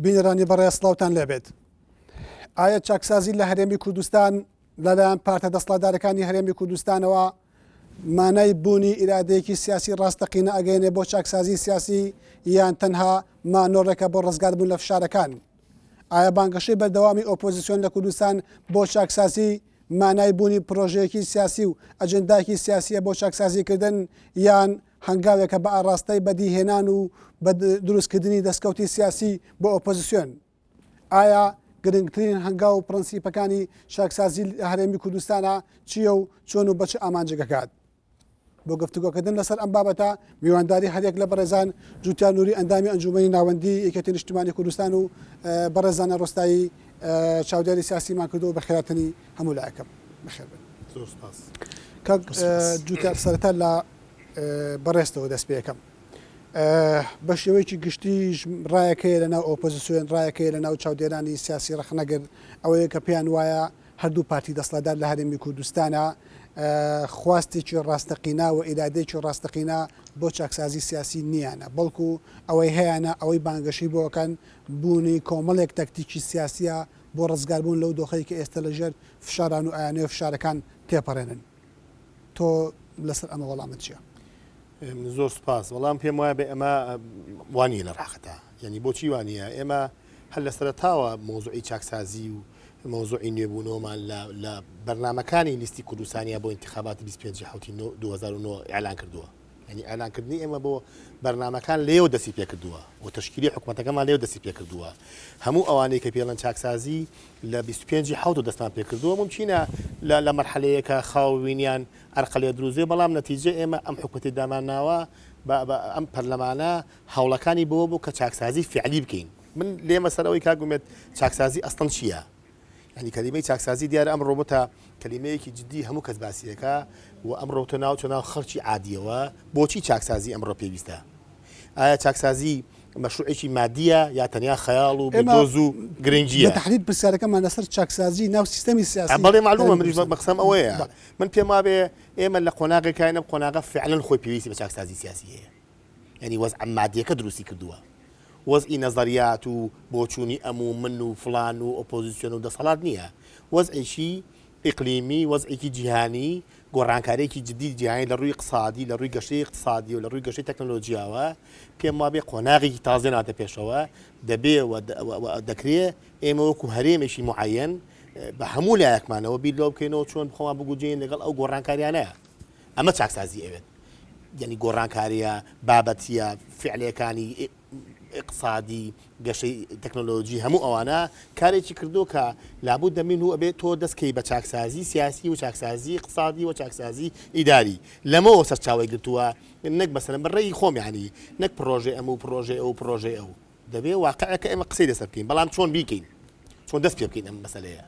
بینەرانی بەڕێز سڵاوتان لێبێت. ئایا چاکسازی لە هەرێمی کوردستان لەلایەن پارتە دەسڵاتدارەکانی هەرێمی کوردستانەوە مانای بوونی ئیرادەیەکی سیاسی ڕاستەقینە ئەگەیەنێ بۆ چاکسازی سیاسی یان تەنها مانۆڕێکە بۆ ڕزگاربوون لە فشارەکان؟ ئایا بانگەشەی بەردەوامی ئۆپۆزیسیۆن لە کوردستان بۆ چاکسازی مانای بوونی پرۆژەیەکی سیاسی و ئەجندایەکی سیاسیە بۆ چاکسازیکردن یان هەنگاوێکە بە ئاڕاستەی بەدیهێنان و بە دروستکردنی دەستکەوتی سیاسی بۆ ئۆپۆزیسیۆن؟ ئایا گرنگترین هەنگاو و پرەنسیپەکانی چاکسازی لە هەرێمی کوردستانە چییە و چۆن و بە چ ئامانجێک ئەکات؟ بۆ گفتوگۆکردن لەسەر ئەم بابەتە میوانداری هەریەک لە بەڕێزان جوتیار نوری ئەندامی ئەنجومەنی ناوەندی یەکێتی نیشتیمانی کوردستان و بەڕێزانە ڕۆستایی چاودێری سیاسیمان کردو بە خێراتنی هەموو لایەکەم بەخێر بن. زۆر سپاس. کاک جوتیار سەرەتا لە بەڕێزتەوە دەست پێ ئەکەم. بە شێوەیەکی گشتیش ڕایەک هەیە لەناو ئۆپۆزیسیۆن، ڕایەک هەیە لەناو چاودێرانی سیاسی ڕەخنەگر، ئەوەیە کە پێیان وایە هەردوو پارتی دەسڵاتدار لە هەرێمی کوردستانا خواستێکی ڕاستەقینە و ئیرادەیەکی ڕاستەقینە بۆ چاکسازی سیاسی نییانە، بەڵکو ئەوەی هەیانە، ئەوەی بانگەشەی بۆ ئەکەن، بوونی کۆمەڵێک تەکتیکی سیاسییە بۆ ڕزگاربوون لەو دۆخەی کە ئێستە لەژێر فشاران و ئەیانەوێ فشارەکان تێپەڕێنن. تۆ لەسەر ئەمە وەڵامت چییە؟ زۆر سوپاس وەڵام پێم وایە بێ ئەمە وانە لە ڕاقەتە یعنی بۆچی وانە ئێمە هەر لە سەرەتاوە مۆزوعی چاکسازی و مۆزوعی نوێبوونەوەمان لە بەرنمەکانی لیستی کوردستانیا بۆ انتخاباتی 25 حوتی 2009 ئیعلان کردووە یعنی ئیعلانکردنی ئێمە بۆ بەرنمەکان لێو دەستی پێکردووە و تشکیلی حکوومەتەکەمان لێو دەستی پێکردووە هەموو ئەوانەی کە پێڵەن چاکسازی لە 25 حوت دەستمان پێکردووە ممکنە لە مەرحەلەیەکە خاوینیان ئەرقە لێ دروست بێ بەڵام نەتیجە ئێمە ئەم حکومەتی دامان ناوە بە بە ئەم پەرلەمانە هەوڵەکانی بەوە بوو کە چاکسازی فعلی بکەین من لێمە سەر ئەوەی کاک ئومێد چاکسازی ئەسڵەن چییە؟ یعنی کەلیمەی چاکسازی دیارە ئەم ڕۆبۆتە کەلیمەیەکی جدی هەموو کەس باسیەکە و ئەم ڕۆتە ناو چۆ ناو خەڵکی عادیەوە بۆچی چاکسازی ئەمڕۆ پێویستە؟ ئایا چاکسازی مەشروعێکی مادیە یا تەنیا خەیاڵ و بیردۆز و گرنگیە؟ بە تەحدید پرسیارەکەمان لەسەر چاکسازی ناو سیستەمی سیاسی بەڵێ مەعلومە منیش بە قسەم ئەوەیە من پێم وابێ ئێمە لە قۆناغێکاین ئەم قۆناغە فعلەن خۆی پێویستی بە چاکسازی سیاسی هەیە یعنی وەزعە مادیەکە دروستی کردووە وەزعی نەزەریات و بۆچوونی ئەم و من و فڵان و ئۆپۆزیسیۆن و دەسەڵات نییە وەزعێکی ئیقلیمی، وەزعێکی جیهانی، گۆڕانکارییەکی جددی جیهانی لە ڕووی ئیقتسادی، لە ڕووی گەشەی ئیقتسادی و لە ڕووی گەشەی تەکنەلۆجیاوە، پێم وابێ قۆناغێکی تازە ناتە پێشەوە، دەبێ و دەکرێ ئێمە وەکوو هەرێمێکی موعەیەن بە هەموو لایەکمانەوە بیر لەوە بکەینەوە چۆن خۆمان بگونجێنین لەگەڵ ئەو گۆڕانکاریانە. ئەمە چاکسازی ئەوێت. یانی گۆڕانکارییە بابەتییە فیعلییەکانی ئیقتسادی، گەشەی تەکنۆلۆجی هەموو ئەوانە کارێکی کردووە کە لابد منه ئەبێت تۆ دەست کەی بە چاکسازی سیاسی و چاکسازی ئیقتسادی و چاکسازی ئیداری لەمەوە سەرچاوەی گرتووە نەک مەسەلەن بە ڕێی خۆم یانی نەک پڕۆژەی ئەم و پڕۆژەی ئەو و پڕۆژەی ئەو دەبێ واقعەکە ئێمە قسەی لەسەر بکەین بەڵام چۆن بیکەین چۆن دەست پێ بکەین ئەم مەسەلەیە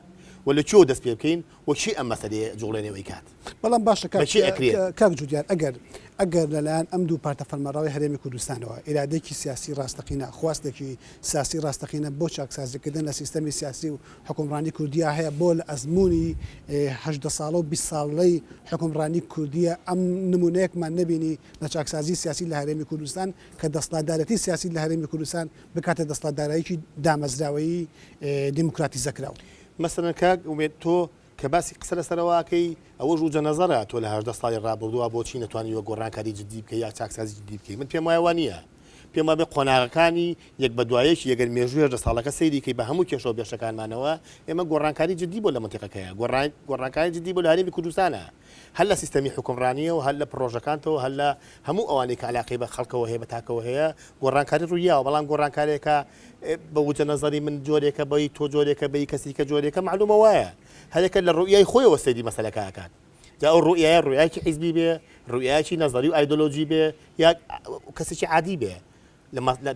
و لە کوێوە دەست پێ بکەین و کێ ئەم مەسەلەیە جوڵێنێ و ئەیکات؟ بەڵام باشە بە کێ ئەکرێ؟ کاک جوتیار ئەگەر ئەگەر لەلایەن ئەم دوو پارتە فەرمانڕەوای هەرێمی کوردستانەوە ئیرادەیەکی سیاسی ڕاستەقینە خواستێکی سیاسی ڕاستەقینە بۆ چاکسازیکردن لە سیستەمی سیاسی و حوکمڕانی کوردیا هەیە بۆ لە ئەزموونی 18 ساڵە و 20 ساڵەی حوکمڕانی کوردیە ئەم نمونەیەکمان نەبینی لە چاکسازی سیاسی لە هەرێمی کوردستان کە دەسڵاتدارێتی سیاسی لە هەرێمی کوردستان بکاتە دەسڵاتدارایەکی دامەزراوەیی دیموکراتیزەکراو. مەسەلەن کاک ئومێد تۆ کە باسی قسە لەسەر ئەوە ئەکەی ئەوەش وجە نەزەرە تۆ لە 18 ساڵی ڕابردووە بۆچی نەتوانیوە گۆڕانکاری جدی بکەی یا چاکسازی جدی بکەی من پێم وایە وا نییە پێم وابێ قۆناغەکانی یەک بە دوایەکی ئەگەر مێژووی 18 ساڵەکە سەیری کەی بە هەموو کێشە و بێشەکانمانەوە ئێمە گۆڕانکاری جدی بۆ لە مەنتیقەکەیە گۆڕان گۆڕانکاری جدی بۆ لە هەرێمی کوردستانە هەر لە سیستەمی حوکمڕانییەوە هەر لە پڕۆژەکانتەوە هەر لە هەموو ئەوانەی کە علاقەی بە خەڵکەوە هەیە بە تاکەوە هەیە گۆڕانکاری ڕوویاوە بەڵام گۆڕانکارێکە بە وجە نەزەری من جۆرێکە بەی تۆ جۆرێکە بەی کەسی کە جۆرێکە معلومە وایە هەرێکە لە ڕوئیای خۆیەوە سەیری مەسەلەکە ئەکات جا ئەو ڕوئیایە ڕوئیایەکی حیزبی بێ ڕوئیایەکی نەزەری و ئایدۆلۆژی بێ یا کەسێکی عادی بێ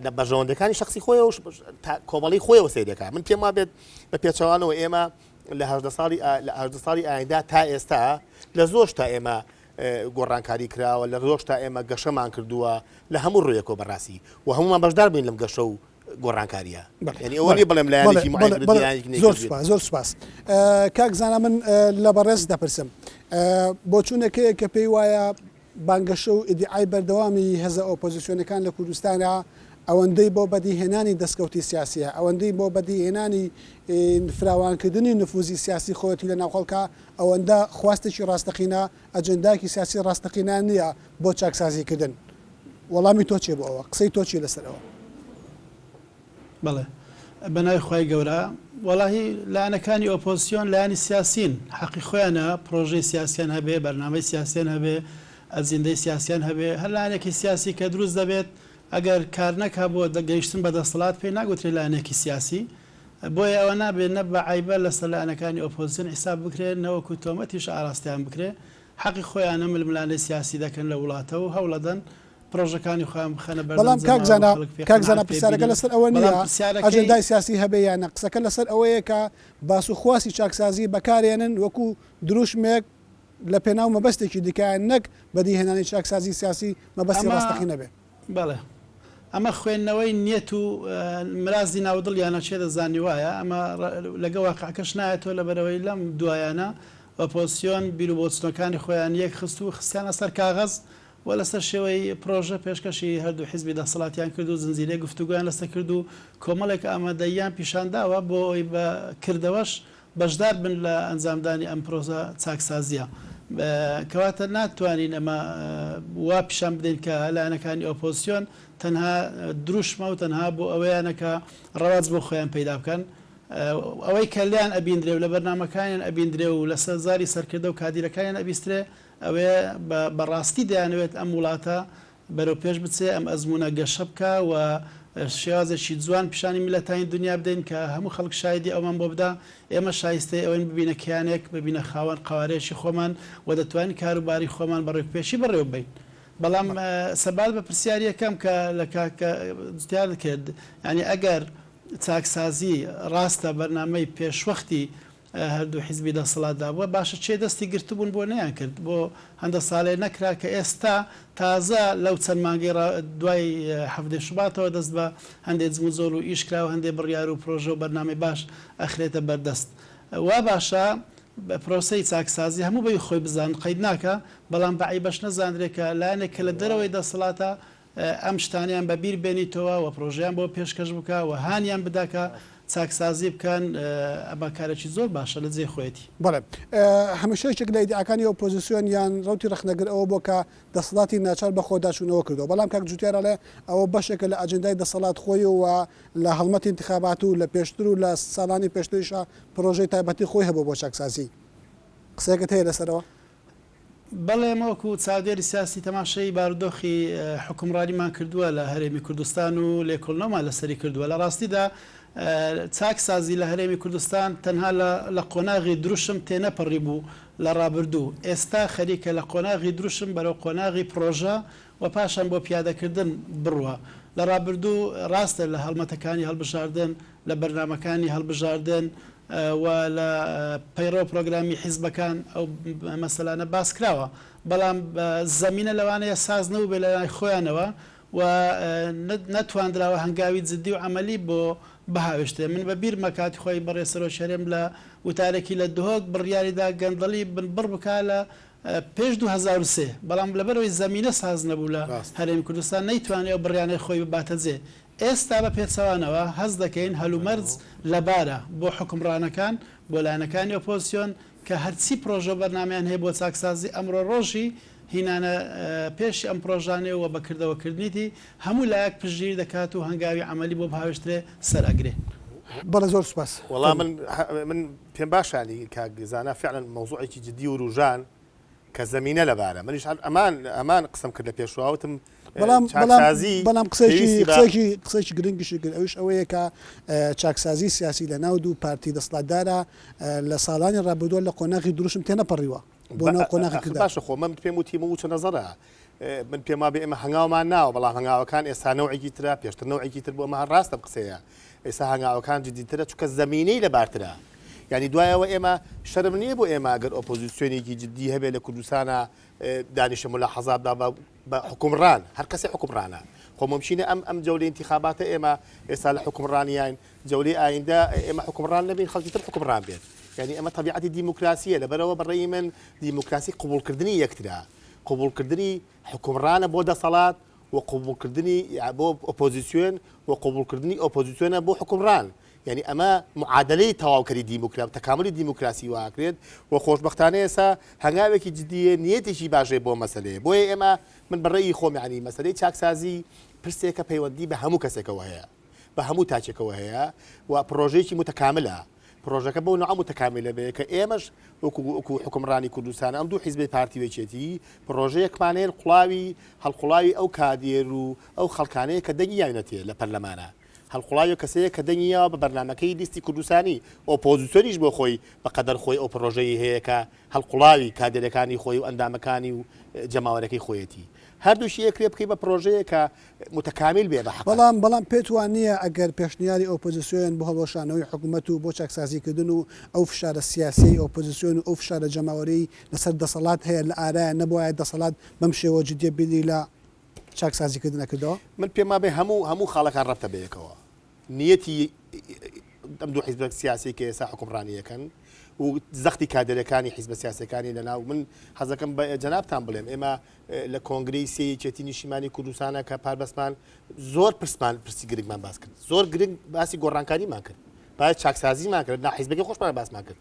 لە بەرژەوەندەکانی شخصی خۆیەوە کۆمەڵی خۆیەوە سەیرەکە من پێم وابێت بە پێچەوانەوە ئێمە لە هەژدە ساڵی لە هەژدە ساڵی ئایندا تا ئێستا لە زۆر شتا ئێمە گۆڕانکاری کراوە لە زۆر شتا ئێمە گەشەمان کردووە لە هەموو ڕوویەکەوە بەڕاستی و هەموومان بەشدار بووین لەم گەشە و گۆڕانکاریە یعنی ئەوە نیە بڵێم لایەنێکی معین کردبێت لایەنێکی زۆر سوپاس زۆر سوپاس کاک زانا من لە بەڕێز دەپرسم بۆچوونێک هەیە کە پێی وایە بانگەشە و ئیدیعای بەردەوامی هێزە ئۆپۆزیسیۆنەکان لە کوردستانە. ئەوەندەی بۆ بەدیهێنانی دەستکەوتی سیاسییە، ئەوەندەی بۆ بەدیهێنانی فراوانکردنی نفوزی سیاسی خۆیەتی لەناو خەڵکا، ئەوەندە خواستێکی ڕاستەقینە، ئەجێندایەکی سیاسی ڕاستەقینە نییە بۆ چاکسازیکردن. وەڵامی تۆ چییە بۆ ئەوە؟ قسەی تۆ چییە لەسەر ئەوە؟ بەڵێ بەناوی خوای گەورە. وەڵاهی لایەنەکانی ئۆپۆزسیۆن لایەنی سیاسین حەقی خۆیانە پرۆژەی سیاسیان هەبێ بەرنامەی سیاسیان هەبێ ئەجیندەی سیاسیان هەبێ هەر لایەنێکی سیاسی کە دروست دەبێت ئەگەر کار نەکا بۆ گەیشتن بە دەسەڵات پێی ناگوترێ لایەنێکی سیاسی بۆیە ئەوە نابێ نە بە عەیبە لەسەر لایەنەکانی ئۆپۆزسیۆن حیساب بکرێ نەوەکو تۆمەتیش ئاراستەیان بکرێ حەقی خۆیانە ململانێی سیاسی دەکەن لە وڵاتە و هەوڵەدەن پرۆژەکانی خۆیان بخەنە بەردەم بەڵام کاک جەماوەر و زانا خەڵک پێ کاک زانا قەناعەت پێ پرسیارەکە بینن لەسەر ئەوە بەڵام نییە پرسیارەکەی ئەجێندای سیاسی هەبێ یان نا قسەکە لەسەر ئەوەیە کە باس و خواسی چاکسازی بەکارێنن وەکو دروشمێک لە پێناو مەبەستێکی دیکە نەک بەدیهێنانی چاکسازی سیاسی مەبەستی ئەمە ڕاستەقینە بێ. بەڵێ ئەمە خوێندنەوەی نیەت و مرازی ناو دڵیانە کێ دەزانی وایە ئەمە لەگە واقعەکەش نایەتەوە لەبەرئەوەی لەم دوایانە ئۆپۆزسیۆن بیروبۆچونەکانی خۆیان یەک خست و خستیانە سەر کاغەز و لەسەر شێوەی پرۆژە پێشکەشی هەردوو حیزبی دەسەڵاتیان کرد و زنجیرەیەک گفتوگۆیان لەسەر کرد و کۆمەڵێک ئامادەییان پیشانداوە بۆ ئەوەی بە کردەوەش بەشدار بن لە ئەنجامدانی ئەم پرۆسە چاکسازییە. کەواتە ناتوانین ئەمە وا پیشان بدەین کە لایەنەکانی ئۆپۆزسیۆن تەنها دروشمە و تەنها بۆ ئەوەیانە کە ڕەواج بۆ خۆیان پەیدا بکەن. ئەوەی کە لێیان ئەبیندرێ و لە بەرنامەکانیان ئەبیندرێ و لەسەر زاری سەرکردە و کادیرەکانیان ئەبیسترێ ئەوەیە بە ڕاستی دەیانەوێت ئەم وڵاتە بەرەو پێش بچێ، ئەم ئەزموونە گەشە بکا و شێوازێکی جوان پیشانی میللەتانی دونیا بدەین کە هەموو خەڵک شایدی ئەومان بۆ بدا، ئێمە شایستەی ئەوەین ببینە کیانێک، ببینە خاوەن قەوارەیەکی خۆمان و دەتوانین کاروباری خۆمان بە ڕێکوپێکی بەڕێوە ببەین. بەڵام سەبارەت بە پرسیاری یەکەم کە لە کاک جوتیار کرد، یانی ئەگەر چاکسازی ڕاستە بەرنامەی پێشوەختی هەردوو حیزبی دەسەڵاتدا بووە باشە کێ دەستی گرتبوون بۆ نەیان کرد بۆ هەندە سالێ نەکرا کە ئێستا تازە لەو چەند مانگەی ڕا دوای حەڤدەی شوباتەوە دەست بە هەندێ جموجۆڵ و ئیش کرا و هەندێ بڕیار و پرۆژە و بەرنامەی باش ئەخرێتە بەردەست وا باشە پرۆسەی چاکسازی هەموو بەی خۆی بزانن قەید ناکا بەڵام بە عەیبەش نەزاندرێ کە لایەنێک کە لە دەرەوەی دەسەڵاتە ئەم شتانەیان بە بیر بێنیتەوە و پرۆژەیان بۆ پێشکەش بکا و هانیان بدا کە چاکسازی بکەن، ئەمە کارێکی زۆر باشە لە جێی خۆیەتی. بەڵێ. هەمیشە یەکێک لە ئیدیعاکانی ئۆپۆزیسیۆن یان ڕەوتی ڕەخنەگر ئەوە بووە کە دەسەڵاتی ناچار بە خۆداچوونەوە کردووە. بەڵام کاک جوتیار ئەڵێ ئەوە بەشێکە لە ئەجێندای دەسەڵات خۆی و لە هەڵمەتی ئینتخابات و لە پێشتر و لە ساڵانی پێشتریشا پرۆژەی تایبەتی خۆی هەبووە بۆ چاکسازی. قسەیەکت هەیە لەسەرەوە؟ بەڵێ ئێمە وەکو چاودێری سیاسی تەماشای بارودۆخی حوکمڕانیمان کردووە لە هەرێمی کوردستان و لێکۆڵنەوەمان لەسەری کردووە. لە ڕاستیدا چاکسازی لە هەرێمی کوردستان تەنها لە قۆناغی دروشم تێنەپەڕیبوو لە ڕابردوو، ئێستا خەریکە لە قۆناغی دروشم بەرەو قۆناغی پڕۆژە و پاشان بۆ پیادەکردن بڕوا. لە ڕابردوو ڕاستە لە هەڵمەتەکانی هەڵبژاردن، لە بەرنامەکانی هەڵبژاردن و لە پەیڕەو پرۆگرامی حیزبەکان ئەو مەسەلانە باس کراوە، بەڵام زەمینە لەوانەیە ساز نەبووبێ لە لای خۆیانەوە و نەتواندراوە هەنگاوی جدی و عەمەلی بۆ بهاوێژترێ. من بە بیرمە کاتی خۆی بەڕێز سەرۆکی هەرێم لە وتارێکی لە دهۆک بڕیاری دا گەندەڵی بنبڕ بکا لە پێش 2003، بەڵام لەبەرئەوەی زەمینە ساز نەبوو لە هەرێمی کوردستان نەیتوانی ئەو بڕیانەی خۆی بباتە جێ. ئێستا بە پێچەوانەوە هەست دەکەین هەلومەرج لەبارە بۆ حوکمڕانەکان، بۆ لایەنەکانی ئۆپۆزسیۆن کە هەرچی پرۆژە و بەرنامەیان هەیە بۆ چاکسازی ئەمڕۆ ڕۆژی هینانە پێشی ئەم پرۆژانەیە و بە کردەوە کردنیتی هەموو لایەک پشتگیری دەکات و هەنگاوی عەمەلی بۆ بهاوێژترێ سەر ئەگرێ. بەڵێ زۆر سوپاس. وەڵا من من پێم باشە یانی کاک زانا فعلا مەوزوعێکی جدی وروژان کە زەمینە لەبارە منیش هەر ئەمان ئەمان قسەم کرد لە پێشوە وتم بەڵام بەڵام چاکسازی بەڵام قسەیەکی پێویستی بە قسەیەکی قسەیەکی گرنگیشی کرد ئەویش ئەوەیە کە چاکسازی سیاسی لە ناو دوو پارتی دەسەڵاتدارە لە ساڵانی ڕابردووە لە قۆناغی دروشم تێنەپەڕیوە بۆ ناو قۆناغی ئەخر کردار. باشە خۆ من پێم وتی من وچە نەزەرە من پێم وابێ ئێمە هەنگاومان ناوە بەڵام هەنگاوەکان ئێستا نەوعێکی ترە پێشتر نەوعێکی تر بوو ئەمە هەر ڕاستە ئەم قسەیە ئێستا هەنگاوەکان جدیترە چونکە زەمینەی لەبارترە یانی دوایەوە ئێمە شەرم نییە بۆ ئێمە ئەگەر ئۆپۆزیسیۆنێکی جدی هەبێ لە کوردستانە دانیشە ملاحەزات با بە حکومڕان هەر کەسێ حکومڕانە خۆ ممکنە ئەم ئەم جەولەی انتخاباتە ئێمە ئێستا لە حکومڕانیین جەولەی ئایندە ئێمە حکومڕان نەبین خەڵکی تر حکومڕان بێت یعنی ئەمە تەبیعەتی دیموکراسیە لەبەرەوە بەڕێی من دیموکراسی قبوڵکردنی یەکترە قبوڵکردنی حکومڕانە بۆ دەسەڵات. و قبوڵکردنی بۆ ئۆپۆزیسیۆن و قبوڵکردنی ئۆپۆزیسیۆنە بۆ حوکمڕان. یانی ئەمە معادەلەی تەواوکەری دیموکرا تەکاملی دیموکراسی واکرێت و خۆشبەختانە ئێستا هەنگاوێکی جدیە نیەتێکی باشەیە بۆ مەسەلەیە بۆیە ئێمە من بە ڕێی خۆم یانی مەسەلەی چاکسازی پرسێکە پەیوەندی بە هەموو کەسێکەوە هەیە بە هەموو تاکێکەوە هەیە و پڕۆژەیەکی متەکاملە پڕۆژەکە بەو نوعە متەکاملە بێ کە ئێمەش وەکو وەکو حوکمڕانی کوردستان ئەم دوو حیزبەی پارتی و یەکێتی پڕۆژەیەکمان هەیە قوڵاوی هەڵقوڵاوی ئەو کادێر و ئەو خەڵکانەیە کە دەنگی یاوینەتێ لە پەرلەمانە هەڵقوڵاوی ئەو کەسەیە کە دەنگی یاوە بە بەرنامەکەی لیستی کوردستانی، ئۆپۆزیسیۆنیش بۆ خۆی بە قەدەر خۆی ئەو پڕۆژەی هەیە کە هەڵقوڵاوی کادێرەکانی خۆی و ئەندامەکانی و جەماوەرەکەی خۆیەتی. هەردووکی ئەکرێ بکەی بە پڕۆژەیەک کە متکامل بێ بە حەقەت. بەڵام بەڵام پێت وا نییە ئەگەر پێشنیاری ئۆپۆزیسیۆن بۆ هەڵوەشانەوەی حکوومەت و بۆ چاکسازیکردن و ئەو فشارە سیاسییەی ئۆپۆزیسیۆن و ئەو فشارە جەماوەرییەی لەسەر دەسەڵات هەیە لە ئارایە نەبوایە دەسەڵات بەم شێوە جدییە بیری لە چاکسازیکردن ئەکردەوە؟ من پێم وابێ هەموو هەموو خاڵەکان ڕەبتە بەیەکەوە. نیەتی ئەم دوو حیزبە سیاسیەی کە ئێستا حوکمڕانی ئەکەن و زەختی کادێرەکانی حیزبە سیاسیەکانی لە ناو من حەزەکەم بە جەنابتان بڵێم ئێمە لە کۆنگرەی سێ یەکێتی نیشتیمانی کوردستانە کە پاربەستمان زۆر پرسمان پرسی گرنگمان باس کرد زۆر گرنگ باسی گۆڕانکاریمان کرد باس چاکسازیمان کرد نا حیزبەکەی خۆشمان باسمان کرد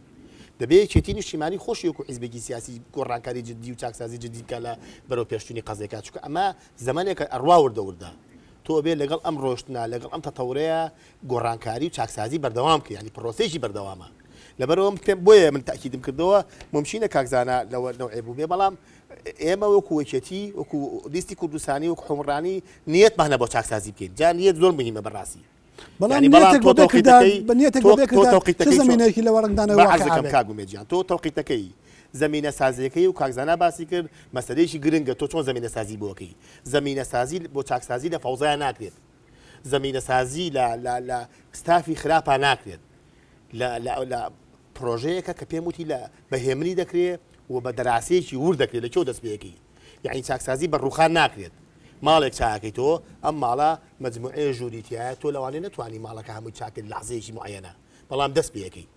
دەبێ یەکێتی نیشتیمانی خۆشی وەکو حیزبێکی سیاسی گۆڕانکاری جدی و چاکسازی جدی بکە لە بەرەو پێشچوونی قەزیەکە چونکە ئەمە زەمەنێکە ئەڕوا وردە وردە تۆ ئەبێ لەگەڵ ئەم ڕۆشتنە لەگەڵ ئەم تەتەورەیە گۆڕانکاری و چاکسازی بەردەوام بکەی یانی پرۆسەیەکی بەردەوامە لەبەرئەوە من پێم بۆیە من تاکیدم کردەوە ممشینە کاک زانا لەوە نەوعێ بوو بێ بەڵام ئێمە وەکو یەکێتی وەکو لیستی کوردستانی وەکو حومڕانی نیەتمان هەبوو چاکسازی بکەین جا نیەت زۆر مهمە بەڕاستی بەڵام نیەتێک بە بێ کردار بە نیەتێک بە بێ کردار چ زەمینەیەکی لەوە ڕەنگدانەوەی واقیع هەبێ؟ کاک ئومێد گیان تۆ تەوقیتەکەی زەمینەسازیەکەی و کاک زانا باسی کرد مەسەلەیەکی گرنگە تۆ چۆن زەمینەسازی بۆ ئەکەی زەمینەسازی بۆ چاکسازی لە فەوزایا ناکرێت زەمینەسازی لە لە لە ستافی خراپا ناکرێت لە لە لە پرۆژەیەکە کە پێم وتی لە بە هێمنی دەکرێ و بە دەراسەیەکی ورد دەکرێت لە کوێ دەست پێ ئەکەی یەعنی چاکسازی بە ڕووخان ناکرێت ماڵێک چاکەی تۆ ئەم ماڵە مەجموعەیە ژووری تیایە تۆ لەوانەیە نەتوانی ماڵەکە هەمووی چاکەی لە لەحزەیەکی موعەیەنە بەڵام دەست پێ ئەکەی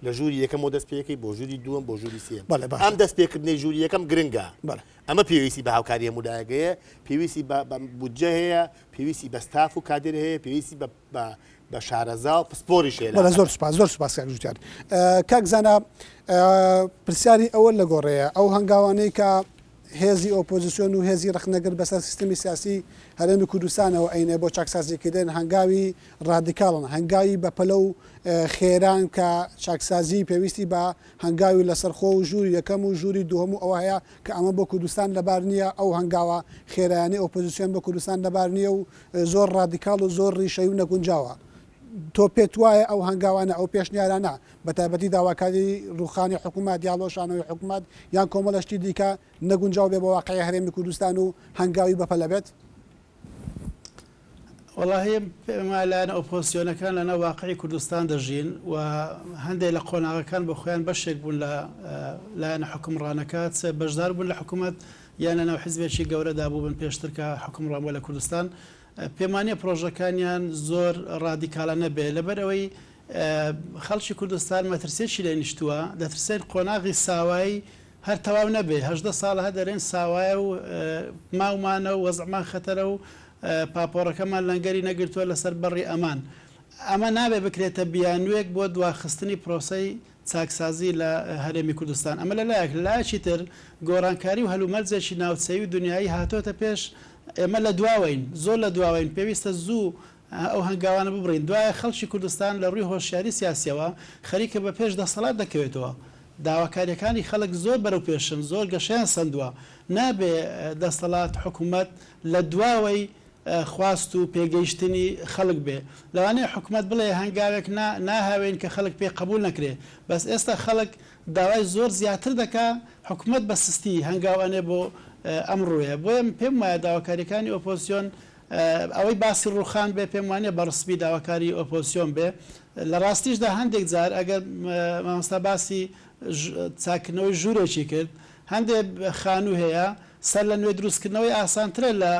لە ژووری یەکەمەوە دەست پێ ئەکەی بۆ ژووری دووەم بۆ ژووری سێیەم بەڵێ باشە. ئەم دەست پێکردنەی ژووری یەکەم گرنگە بەڵێ. ئەمە پێویستی بە هاوکاری هەموو لایەک هەیە پێویستی بە بە بودجە هەیە پێویستی بە ستاف و کادر هەیە پێویستی بە بە بە شارەزا و پسپۆریش هەیە لە بەڵێ زۆر سوپاس زۆر سوپاس کاک جوتیار کاک زانا پرسیاری ئەوە لە گۆڕێیە ئەو هەنگاوانەی کە هێزی ئۆپۆزیسیۆن و هێزی ڕەخنەگر بەسەر سیستمی سیاسی هەرێمی کوردستانەوە ئەینێ بۆ چاکسازیکردن هەنگاوی ڕادیکاڵن، هەنگاوی بەپەلە و خێران کە چاکسازی پێویستی بە هەنگاوی لەسەرخۆ و ژووری یەکەم و ژووری دووهەم و ئەوە هەیە کە ئەمە بۆ کوردستان لەبار نییە، ئەو هەنگاوە خێرایانەی ئۆپۆزیسیۆن بۆ کوردستان لەبار نییە و زۆر ڕادیکاڵ و زۆر ڕیشەیی و نەگونجاوە. تۆ پێتوایە ئەو هەنگاوانە، ئەو پێشنیارانە، بەتایبەتی داواکاری ڕووخانی حکوومەت یا هەڵوەشانەوەی حکوومەت یان کۆمەڵە شتی دیکە، نەگونجاو بێ بۆ واقعی هەرێمی کوردستان و هەنگاوی بەپەلە بێت؟ وەڵاهی پێم وایە لایەنە ئۆپۆزسیۆنەکان لەناو واقعی کوردستان دەژین و هەندێک لە قۆناغەکان بۆ خۆیان بەشێک بوون لە لایەنە حوکمڕانەکە، چ بەشدار بوون لە حکوومەت یان لەناو حیزبێکی گەورەدا بووبن پێشتر کە حوکمڕان بووە لە کوردستان. پێم وانیە پرۆژەکانیان زۆر ڕادیکالانە بێ لەبەر ئەوەی خەڵکی کوردستان مەترسیەکی لێ نیشتووە دەترسێن قۆناغی ساوایی هەر تەواو نەبێ 18 ساڵە هەر دەرێن ساوایە و ماومانە و وەزعمان خەتەرە و پاپۆڕەکەمان لەنگەری نەگرتووە لەسەر بەڕی ئەمان ئەمە نابێ بکرێتە بیانووێک بۆ دواخستنی پرۆسەی چاکسازی لە هەرێمی کوردستان. ئەمە لە لایەک، لە لایەکی تر گۆڕانکاری و هەلومەرجێکی ناوچەیی و دونیایی هاتۆتە پێش، ئێمە لە دواوەین، زۆر لە دواوەین، پێویستە زوو ئەو هەنگاوانە ببڕین. دوایە خەڵکی کوردستان لە ڕووی هۆشیاری سیاسییەوە خەریکە بە پێش دەسەڵات دەکەوێتەوە. داواکارییەکانی خەڵک زۆر بەرەو پێشن، زۆر گەشەیان سەندووە. نابێ دەسەڵات، حکومەت لە دواوەی خواست و پێگەیشتنی خەڵک بێ. لەوانەیە حکومەت بڵێ هەنگاوێک نا ناهاوێین کە خەڵک پێی قەبوول نەکرێ، بەس ئێستا خەڵک داوای زۆر زیاتر دەکا، حکومەت بە سستی هەنگاو ئەنێ بۆ ئەم ڕوویە. بۆیە من پێم وایە داواکارییەکانی ئۆپۆزسیۆن ئەوەی باسی ڕووخان بێ پێم وانیە بە ڕسمی داواکاری ئۆپۆزسیۆن بێ. لە ڕاستیشدا هەندێک جار ئەگەر مامۆستا باسی چاککردنەوەی ژوورێکی کرد، هەندێ خانوو هەیە سەر لە نوێ دروستکردنەوەی ئاسانترە لە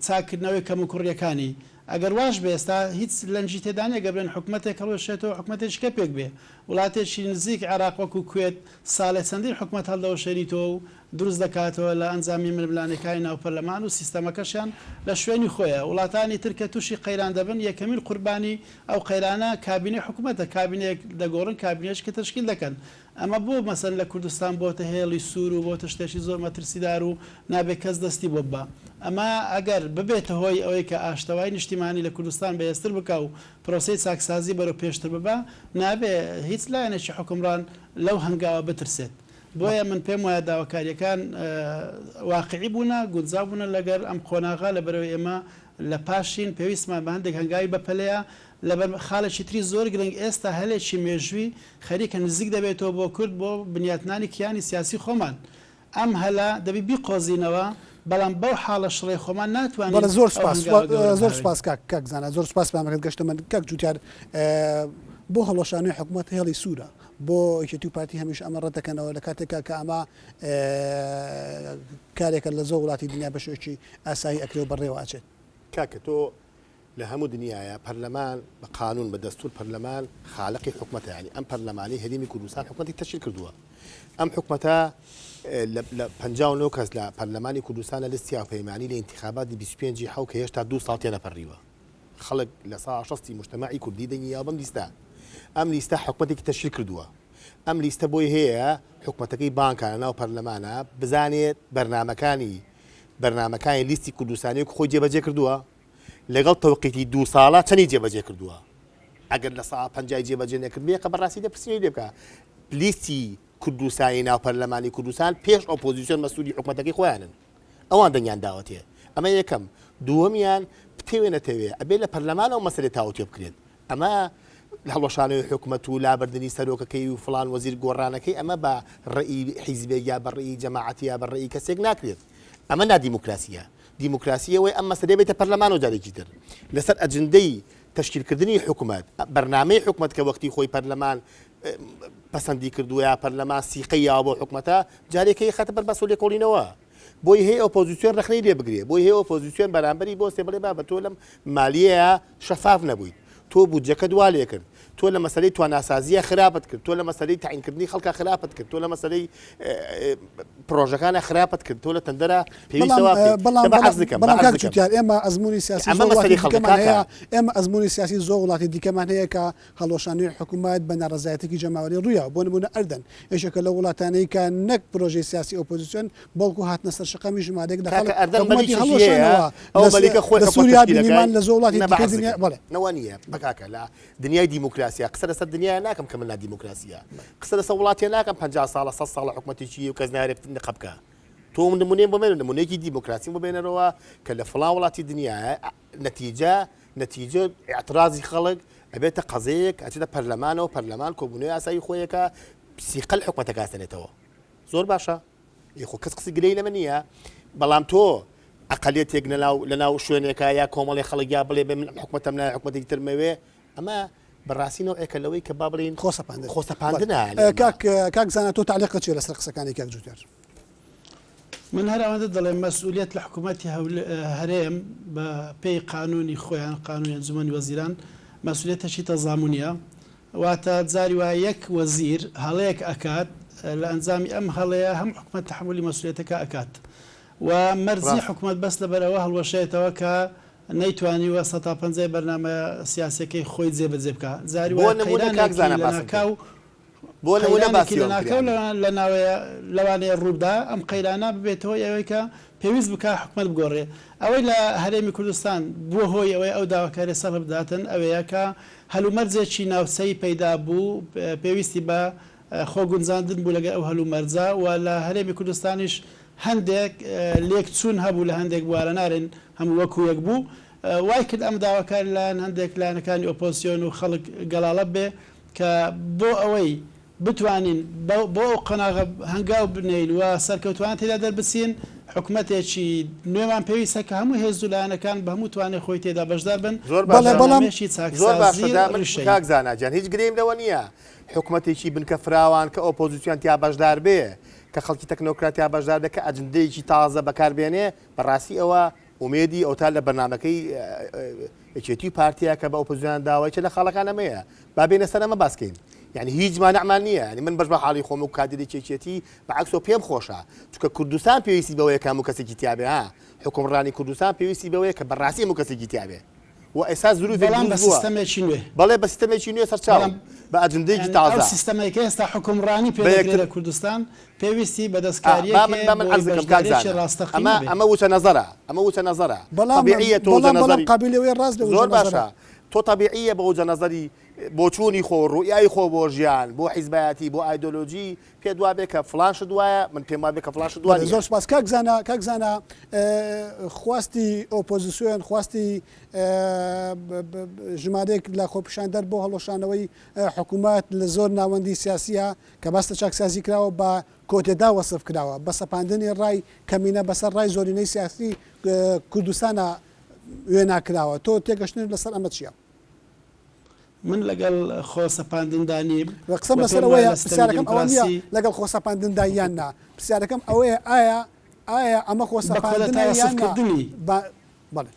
چاککردنەوەی کەموکوڕییەکانی. ئەگەر واش بێ ئێستا هیچ لەنجی تێدا نییە گەر بڵێن حکومەتێک هەڵوەشێتەوە حکومەتێکی کە پێک بێ. وڵاتێکی نزیک عێراق وەکو کوێت ساڵێ چەندین حکومەت هەڵدەوەشێنیتەوە و. دروست دەکاتەوە لە ئەنجامی ململانێکانی ناو پەرلەمان و سیستەمەکەشیان لە شوێنی خۆیە. وڵاتانی تر کە تووشی قەیران دەبن یەکەمین قوربانی ئەو قەیرانە کابینەی حکومەتە، کابینەیەک دەگۆڕن کابینەیەکی کە تەشکیل دەکەن. ئەمە بۆ مەسەلەن لە کوردستان بۆتە هێڵی سوور و بۆتە شتێکی زۆر مەترسیدار و نابێ کەس دەستی بۆ ببا. ئەمە ئەگەر ببێتە هۆی ئەوەی کە ئاشتەوایی نیشتیمانی لە کوردستان بەهێزتر بکا و پرۆسەی چاکسازی بەرەو پێشتر ببا، نابێ هیچ لایەنێکی حوکمڕان لەو هەنگاوە بترسێت. بۆیە من پێم وایە داواکارییەکان واقیعی بوونە، گونجاو بوونە لەگەر ئەم قۆناغە، لەبەرئەوەی ئێمە لە پاشین، پێویستمان بە هەندێک هەنگاوی بەپەلەیە. لەبەر خاڵێکی تری زۆر گرنگ، ئێستا هەلێکی مێژووی خەریکە نزیک دەبێتەوە بۆ کورد بۆ بنیاتنانی کیانی سیاسی خۆمان. ئەم هەلە دەبی بیقۆزینەوە، بەڵام بەو حاڵە شڕەی خۆمان ناتوانین بەڵێ زۆر ئەو سوپاس هەنگاوە گەورە زۆر بهاوێین. سوپاس کاک کاک زانا زۆر سوپاس پامەکەت گەشتە من کاک جوتیار بۆ هەڵوەشانەوەی حکوومەت هێڵی سوورە بۆ یەکێتی و پارتی هەمیشە ئەمە ڕەت دەکەنەوە لە کاتێکا کە ئەمە کارێکە لە زۆر وڵاتی دنیا بە شێوەیەکی ئاسایی ئەکرێ و بەڕێوە ئەچێت. کاکە تۆ لە هەموو دنیایا پەرلەمان بە قانون بە دەستور پەرلەمان خالقی حکومەتە یانی ئەم پەرلەمانەی هەرێمی کوردستان حکومەتی تەشکیل کردووە ئەم حکومەتە لە 59 کەس لە پەرلەمانی کوردستان لە لیستی هاوپەیمانی لە ئینتیخاباتی 25 حەو کە هێشتا دوو ساڵ تێنەپەڕیوە خەڵک لە سا شەستی مجتەمەعی کوردی دەنگی یاوە بەم لیستە ئەم لیستە حکومەتێکی تەشکیل کردووە ئەم لیستە بۆی هەیە حکومەتەکەی بانکە لە ناو پەرلەمانە بزانێت بەرنامەکانی بەرنامەکانی لیستی کوردستانی وەکو خۆی جێبەجێ کردووە لەگەڵ تەوقیتی دوو ساڵە چەنی جێبەجێ کردووە ئەگەر لە سا پەنجای جێبەجێ نەکردبێ قە بەڕاستی لێپرسینەوەی لێ بکە لیستی کوردستانی ناو پەرلەمانی کوردستان پێش ئۆپۆزیسیۆن مەسوولی حکومەتەکەی خۆیانن ئەوان دەنگیان داوەتێ ئەمە یەکەم دووەمیان بتەوێ نەتەوێ ئەبێ لە پەرلەمان ئەو مەسەلەی تاوتوێ بکرێت ئەمە هەڵوەشانەوەی حکومەت و لابردنی سەرۆکەکەی و فڵان وەزیر گۆڕانەکەی ئەمە بە ڕەئی حیزبێک یا بە ڕەئی جەماعەتی یا بە ڕەئی کەسێک ناکرێت ئەمە نادیموکراسیە دیموکراسی ئەوەی ئەم مەسەلەیە بێتە پەرلەمانەوە جارێکی تر لەسەر ئەجندەی تەشکیلکردنی حکومەت بەرنامەی حکومەت کە وەختی خۆی پەرلەمان پەسەندی کردووە یا پەرلەمان سیقەی یاوە بۆ حکومەتە جارێکەی خەتە بەر باس و لێکۆڵینەوە بۆی هەیە ئۆپۆزیسیۆن ڕەخنەی لێ بگرێ، بۆی هەیە ئۆپۆزیسیۆن بەرامبەری بوەستێ بڵێ بابە تۆ لەم مالیەیە شەفاف نەبوویت، تۆ بودجەکەت وا لێ کرد، تۆ لە مەسەلەی تواناسازییە خراپت کرد، تۆ لە مەسەلەی تەعینکردنی خەڵکا خراپت کرد، تۆ لە مەسەلەی پڕۆژەکانا خراپت کرد، تۆ لە تەندەرا پێویستە وا بکەیت. بەڵام دە با عەرز بکەم، با بەڵام عەرز کاک بکەم. جوتیار ئێمە ئەزموونی سیاسی ئەمە زۆر وڵاتی مەسەلەی خەڵکە دیکەمان کاکە. هەیە، ئێمە ئەزموونی سیاسی زۆر وڵاتی دیکەمان هەیە کە هەڵوەشاندنی حکوومەت بە ناڕەزایەتیی جەماوەری ڕوویاوە، بۆ نموونە ئەردەن یەکێکە لەو وڵاتانەی کە نەک پرۆژەی سیاسی ئۆپۆزیسیۆن بەڵکو هاتنە سەر شەقامی ژمارەیەک لە کاکە خەڵک ئەردەن حکوومەتی مەلیکێکی هەیە هەڵوەشانەوە ئەو لە مەلیکە خۆی لە حکومەت سووریا تەشکیل بینیمان ئەکای لە زۆر وڵاتی نە بە دیکەی عەرز دنیا دەکەم بەڵێ. نە وا نییە بە کاکە لە دنیای دیموکراسیا قسە لەسەر دنیایە ناکەم کە من نادیموکراسیە قسە لەسەر وڵاتێ ناکەم 50 ساڵە 100 ساڵە حکومەتێکی هەیە و کەس نایەوێت نقە بکا تۆ نمونەیەم بۆ مێنە نمونەیەکی دیموکراسیم بۆ بێنەرەوە کە لە فڵان وڵاتی دنیایە نەتیجە نەتیجە ئیعترازی خەڵک ئەبێتە قەزەیەک ئەچێتە پەرلەمانەوە پەرلەمان کۆبوونەوەی ئاسایی خۆیەکە سیقەل حکومەتەکە ئەسەنێتەوە زۆر باشە ئی خۆ کەس قسەی گلەی لەمە نییە بەڵام تۆ ئەقلیەتێک لەناو لەناو شوێنێکە یا کۆمەڵی خەڵک یا بڵێ بێ من حکومەتەم نایە حکومەتێکی ترمەوێ ئەمە بەڕاستی نەوعێکە لەوەی کە با بڵێین خۆسەپاندن خۆسەپاندنە کاک کاک زانا تۆ تەعلیقت چیە لەسەر قسەکانی کاک جوتیار؟ من هەر ئەوەندە دەڵێم مەسئولیەت لە حکوومەتی هەرێم بە پێی قانوونی خۆیان قانوونی ئەنجومەنی وەزیران مەسئولیەتەکی تەزامونیە واتە جاری وایە یەک وەزیر هەڵەیەک ئەکات لە ئەنجامی ئەم هەڵەیە هەم حکومەت تەحەمولی مەسئولیەتەکە ئەکات و مەرج نیە ڕاستە. حکومەت بەس لەبەر ئەوە هەڵوەشێتەوە کە نەیتوانیوە سەتا پەنجای بەرنامە سیاسیەکەی خۆی جێبەجێ بکا جاری بۆ وایە نموونە کاک قەیرانێکی زانا باسم لەناکاو کرد بۆ نموونە قەیرانێکی باسی ئەوەم لەناکاو کرد یانی. لەناوەیە لەوانەیە ڕووبدا ئەم قەیرانە ببێتە هۆی ئەوەی کە پێویست بکا حکومەت بگۆڕێ. ئەوەی لە هەرێمی کوردستان بووە هۆی ئەوەی ئەو داواکاریە سەرهەڵبداتن ئەوەیە کە هەلومەرجێکی ناوچەیی پەیدا بوو پێویستی بە خۆ گونجاندن بوو لەگەل ئەو هەلومەرجە و لە هەرێمی کوردستانیش هەندێک لێکچوون هەبوو لە هەندێک بوارە نارێن هەموو وەکو یەک بوو وای کرد ئەم داواکاری لایەن هەندێک لایەنەکانی ئۆپۆزسیۆن و خەڵک گەڵاڵە بێ کە بۆ ئەوەی بتوانین بۆ ئەو قۆناغە هەنگاو بنێین و سەرکەوتوانە تێدا دەربچین، حکومەتێکی نوێمان پێویستە کە هەموو هێز و لایەنەکان بە هەموو توانای خۆی تێدا بەشدار بن زۆر بە باشە بەڵام بەرنامەیەکی زۆر باشە چاکسازی دا من ڕیشەیی. کاک زانا گیان هیچ گرێیم لەوە نییە حکومەتێکی بنکە فراوان کە ئۆپۆزیسیۆن تیا بەشدار بێ کە خەڵکی تەکنۆکرات تیا بەشدار بێ کە ئەجندەیەکی تازە بەکار بێنێ بەڕاستی ئەوە ئومێدی ئەوتا لە بەرنامەکەی یەکێتی و پارتیە کە بە ئۆپۆزیسیۆنیان داوە یەکێ لە خاڵەکان ئەمەیە با بێینە سەر ئەمە باس کەین. یعنی هیچ مانعمان نییە یعنی من بەش بە حاڵی خۆم و کادرێکی یەکێتی بە عەکسەوە پێم خۆشە چونکە کوردستان پێویستی بەوەیە کە هەموو کەسێکی تیابێ ها حوکمڕانی کوردستان پێویستی بەوەیە کە بەڕاستی هەموو کەسێکی تیابێ و ئێستا زروفێک بەڵام بە دروست بووە سیستەمێکی نوێ. بەڵێ بە سیستەمێکی نوێ سەرچاو بەڵام بە ئەجندەیەکی یانی ئەو تازە سیستەمەی کە ئێستا حوکمڕانی پێ بە دەکرێ یەکتر لە کوردستان پێویستی بە ئا دەستکارییەک با من هەیە با من بۆی عەرز بکەم کاک بەشدارییەکی زانا ڕاستەقینە ئەمە بێ. ئەمە وچە نەزەرە ئەمە وچە نەزەرە بەڵام تەبیعیە تۆ وجە بەڵام بەڵام نەزەری قابیلی ئەوەیە ڕاست بێ وجە زۆر نەزەرە. باشە تۆ تەبیعیە بە وجە نەزەری بۆچوونی خۆ ڕوئیای خۆ بۆ ژیان بۆ حیزبایەتی بۆ ئایدۆلۆجی پێت وابێ کە فڵان شت وایە من پێم وابێ کە فڵان شت وا بەڵێ نییە. زۆر سوپاس کاک زانا کاک زانا خواستی ئۆپۆزیسیۆن خواستی ژمارەیەک لە خۆپیشاندەر بۆ هەڵوەشانەوەی حکوومەت لە زۆر ناوەندی سیاسیە کە باس لە چاکسازی کراوە بە کۆتێدا وەسف کراوە بە سەپاندنی ڕای کەمینە بەسەر ڕای زۆرینەی سیاسی کوردستانە وێنا کراوە تۆ تێگەشتنت لەسەر ئەمە چییە؟ من لەگەڵ خۆ سەپاندندا نیم قسەم و لەسەر پێم وایە ئەوەیە لە ستەمی پرسیارەکەم ئەوە نییە دیموکراسی لەگەڵ خۆسەپاندندا یان نا پرسیارەکەم ئەوەیە ئایا ئایا ئەمە بە کۆدەتا خۆسەپاندنە یان نا وەسفکردنی. با بەڵێ.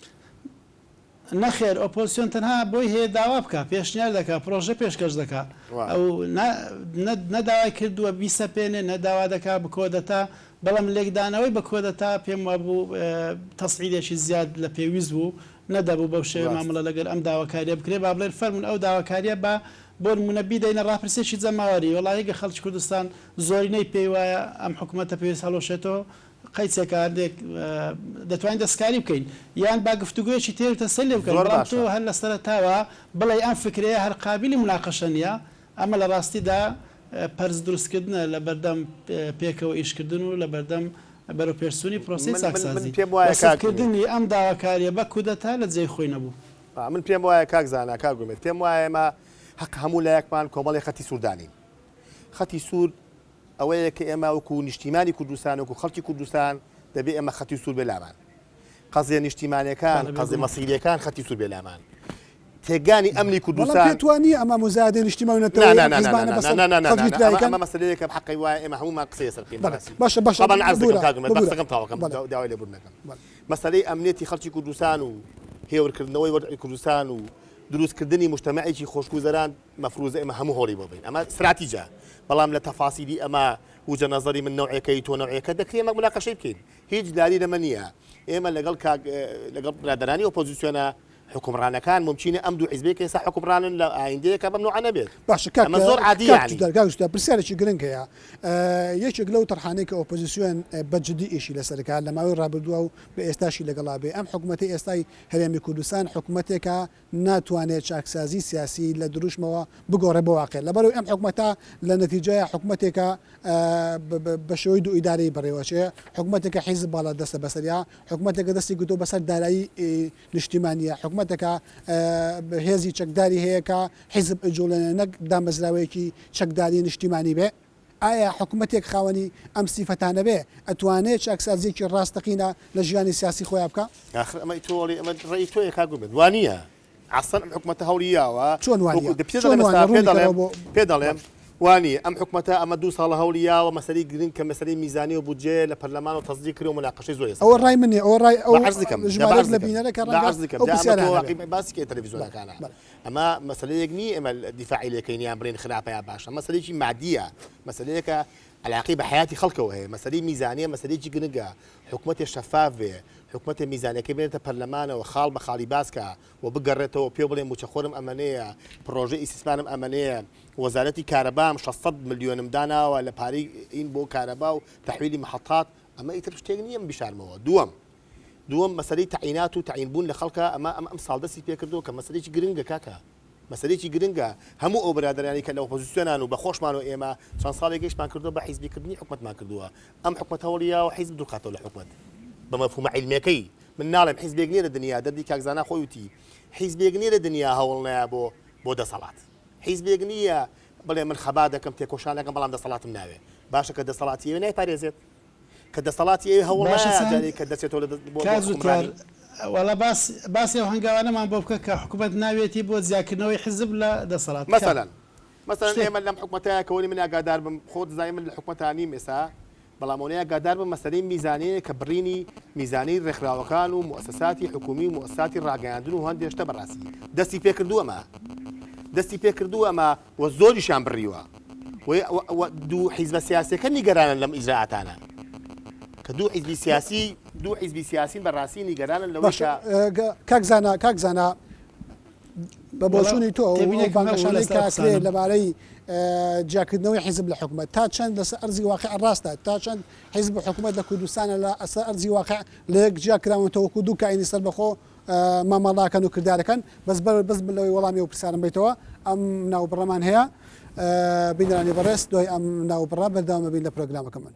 نەخێر ئۆپۆزسیۆن تەنها بۆی هەیە داوا بکا، پێشنیار دەکا، پرۆژە پێشکەش دەکا. ئەو نە نە نە داوای کردووە بیسەپێنێ، نە داوا دەکا بکۆدەتا، بەڵام لێکدانەوەی بە کۆدەتا پێم وابوو تەسعیدێکی زیاد لە پێویست بوو، نەدەبوو بەو شێوەیە ڕاستە. مامەڵە لەگەل ئەم داواکاریە بکرێ، با بڵێن فەرموون ئەو داواکاریە با بۆ نموونە بیدەینە ڕاپرسیەکی جەماوەری، وەڵاهی گەر خەڵکی کوردستان زۆرینەی پێی وایە ئەم حکومەتە پێویست هەڵوەشێتەوە، قەیچێکە هەندێک دەتوانین دەستکاری بکەین، یان با گفتوگۆیەکی تێر و تەسەل لێ بکەن، زۆر بەڵام تۆ باشە. هەر لە سەرەتاوە بڵێی ئەم فکرەیە هەر قابیلی موناقەشە نیە، ئەمە لە ڕاستیدا پرس دروستکردنە لە بەردەم پێکەوە ئیشکردن و لە بەردەم بەرەوپێشچوونی پرۆسەی من من من چاکسازی. پێم وایە کاک ئومێد. وەسفکردنی ئەم داواکارییە بە کودەتا لە جێی خۆی نەبوو. من پێم وایە کاک زانا، کاک ئومێد، پێم وایە ئێمە هەقە هەموو لایەکمان کۆمەڵێ خەتی سوور دانێین. خەتی سوور ئەوەیە کە ئێمە وەکوو نیشتیمانی کوردستان، وەکوو خەڵکی کوردستان دەبێ ئێمە خەتی سوور بێ لامان. قەزیە نیشتیمانیەکان، بەڵێ قەزیە بێگومان. مەسیریەکان خەتی سوور بێ لامان. تێگانی ئەمنی بەڵام کوردستان. پێت وا نییە ئەمە موزایەدەی نیشتیمان و نا نەتەوەیی نا ئەم نا نا حیزبانە نا بەسەر نا نا نا خەڵکی نا ترا ئەمە ئەیکەن؟ ئەمە مەسەلەیەکە حەقی وایە ئێمە هەموومان قسەی لەسەر بکەین بەڵێ بەڕاستی. باشە باشە تەبعەن عەرز دەکەم ببورە کاک ئومێد با ببورە قسەکەم تەواو کەم بەڵێ داوای لێبوردن دەکەم. بەڵێ. مەسەلەی ئەمنیەتی خەڵکی کوردستان و هێورکردنەوەی وەزعی کوردستان و دروستکردنی موجتەمەعێکی خۆشگوزەران مەفروزە ئێمە هەموو هەوڵی بۆ بەین ئەمە ستراتیجە بەڵام لە تەفاسیلی ئەمە وجە نەزەری من نەوعێکەی تۆ نەوعێکە دەکرێ ئێمە موناقەشەی بکەین هیچ لاری لەمە نییە ئێمە لەگەڵ کاک لەگەڵ برادەرانی ئۆپۆزیسیۆنە حوکمڕانەکان مومکینە ئەم دوو حیزبەی کە ئێستا حوکمڕانن لە ئایندەیەکا بەم نەوعە نەبێت باشە کاک ئەمە زۆر عادیە کاک یانی. جودار کاک جودار پرسیارێکی گرنگ هەیە یەکێک لەو تەرحانەی کە ئۆپۆزیسیۆن بە جدی ئیشی لەسەر دەکات لە ماوەی ڕابردووە و بە ئێستاشی لەگەڵا بێ ئەم حکومەتەی ئێستای هەرێمی کوردستان حکومەتێکە ناتوانێت چاکسازی سیاسی لە دروشمەوە بگۆڕێ بۆ واقع لەبەرئەوەی ئەم حکومەتە لە نەتیجەیا حکومەتێکە بە شێوەی دوو ئیدارەیی بەڕێوەچێ حکومەتێکە حیزب باڵا دەستە بەسەریا حکومەتێکە دەستی گرتووە بەسەر دارایی نیشتیمانیە حکومەتێکە هێزی چەکداری هەیە کە حیزب ئەیجوڵێنێ نەک دامەزراوەیەکی چەکداری نیشتیمانی بێ. ئایا حکومەتێک خاوەنی ئەم سیفەتانە بێ ئەتوانێ چاکسازیەکی ڕاستەقینە لە ژیانی سیاسی خۆیا بکا؟ ئاخر ئەمە تۆ ئەڵێی ئەمە ڕەئی تۆیە کاک ئومێد وا نییە عەسڵەن ئەم حکومەتە هەوڵی یاوە چۆن وا وەکو نییە؟ دە پێ چۆن دەڵێم وا ئێستا نییە؟ پێ ڕوونی دەڵێم کەرەوە بۆ پێ دەڵێم بەڵێ. وا نییە ئەم حکومەتە ئەمە دوو ساڵە هەوڵی یاوە مەسەلەی گرنگ کە مەسەلەی میزانی و بودجەیە لە پەرلەمان و تەسدیق کرێ و موناقەشەی زۆر لەسەر ئەوە کراوە ڕای من نییە ئەوە ڕای با ئەو عەرز دەکەم دە با ژمارەیەک عەرز لە دەکەم بینەرە کە با ڕەنگە عەرز دەکەم ئەو جا ئەمە تۆ پرسیارانە بێ. واقی باسی کەی بەڵێ تەلەفیزیۆنەکانە بەڵێ. ئەمە مەسەلەیەک نییە ئێمە دیفاعی لێ کەین یان بڵێین خراپە یا باشە مەسەلەیەکی مادییە مەسەلەیەکە عەلاقەی بە حەیاتی خەڵکەوە هەیە مەسەلەی میزانیە مەسەلەیەکی گرنگە حکومەتێ شەفاف بێ حکومەتێ میزانیەکەی بنێتە پەرلەمانەوە خاڵ بە خاڵی باس کا و بگەڕێتەوە پێ بڵێ موچەخۆرم ئەمەنەیە پڕۆژەی ئیستیسمارم ئەمەنەیە وەزارەتی کارەبام 600 ملیۆنم داناوە لە پارەی ئین بۆ کارەبا و تەحویلی محەتات ئەمە ئیتر شتێک نییە من بیشارمەوە دووەم دووەم مەسەلەی تەعینات و تەعین بوون لە خەڵکە ئەمە ئەم ئەم ساڵ دەستی پێکردووە کە مەسەلەیەکی گرنگە کاکە مەسەلەیەکی گرنگە هەموو ئەو برادەرانی کە لە ئۆپۆزیسیۆنان و بە خۆشمان و ئێمە چەند ساڵێک گەشتمان کردووە بە حیزبی کردنی حکومەتمان کردووە ئەم حکومەت هەوڵی یاوە حیزب دوورخاتەوە لە حکومەت بە مەفهومە عیلمیەکەی من ناڵێم حیزبێک نییە لە دنیا دەردی کاک زانا خۆی وتی حیزبێک نییە لە دنیا هەوڵ نەیا بۆ بۆ دەسەڵات حیزبێک نییە بڵێ من خەبات دەکەم تێکۆشان دەکەم بەڵام دەسەڵاتم ناوێ باشە کە دەسەڵاتی ئەوێ نایپارێزێت کە دەسەڵاتی ئەوێ هەوڵ باشە نایە چەند جارێ کە دەچێتەوە لە دەست بۆ بۆ کاک جوتیار حوکمڕانی. وەڵا باس باسی ئەو هەنگاوانەمان بۆ بکە کە حکومەت ناویەتی بۆ جیاکردنەوەی حزب لە دەسەڵات کە مەسەلەن مەسەلەن شتێک ئێمە لەم حکومەتایە کە وەلی من ئاگادار بم خۆت دەزانی من لە حکومەتا نیم ئێستا بەڵام ئەوەنەی ئاگادار بم مەسەلەی میزانیەیە کە بڕینی میزانیەی ڕێکخراوەکان و موئەسەساتی حکومی و موئەسەساتی ڕاگەیاندن و هەندێ شتە بەڕاستی دەستی پێکردووە ئەمە. دەستی پێکردووە ئەمە و زۆریشیان بڕیوە و دوو حیزبە سیاسیەکە نیگەرانن لەم ئیجرائاتانە کە دوو حیزبی سیاسی دوو حیزبی سیاسین بەڕاستی نیگەرانن لەوەی کە کاک زانا کاک زانا بە بۆچوونی تۆ بانگەشانەی کاکرێ لەبارەی جیاکردنەوەی حیزب لە حکومەت تا چەند لەسەر ئەرزی واقع ڕاستە تا چەند حیزب و حکومەت لە کوردستانە لە ئەسەر ئەرزی واقع لە یەک جیا کراونەتەوە وەکو دوو کائینی سەربەخۆ مامەڵاکەن و کردارەکەن بەس بەر بەس من لەوەی وەڵامی ئەو پرسیارم بیتەوە ئەم ناوبڕەمان هەیە بینەرانی بەڕێز دوای ئەم ناوبڕە بەردەوام ئەبین لە پرۆگرامەکەمان.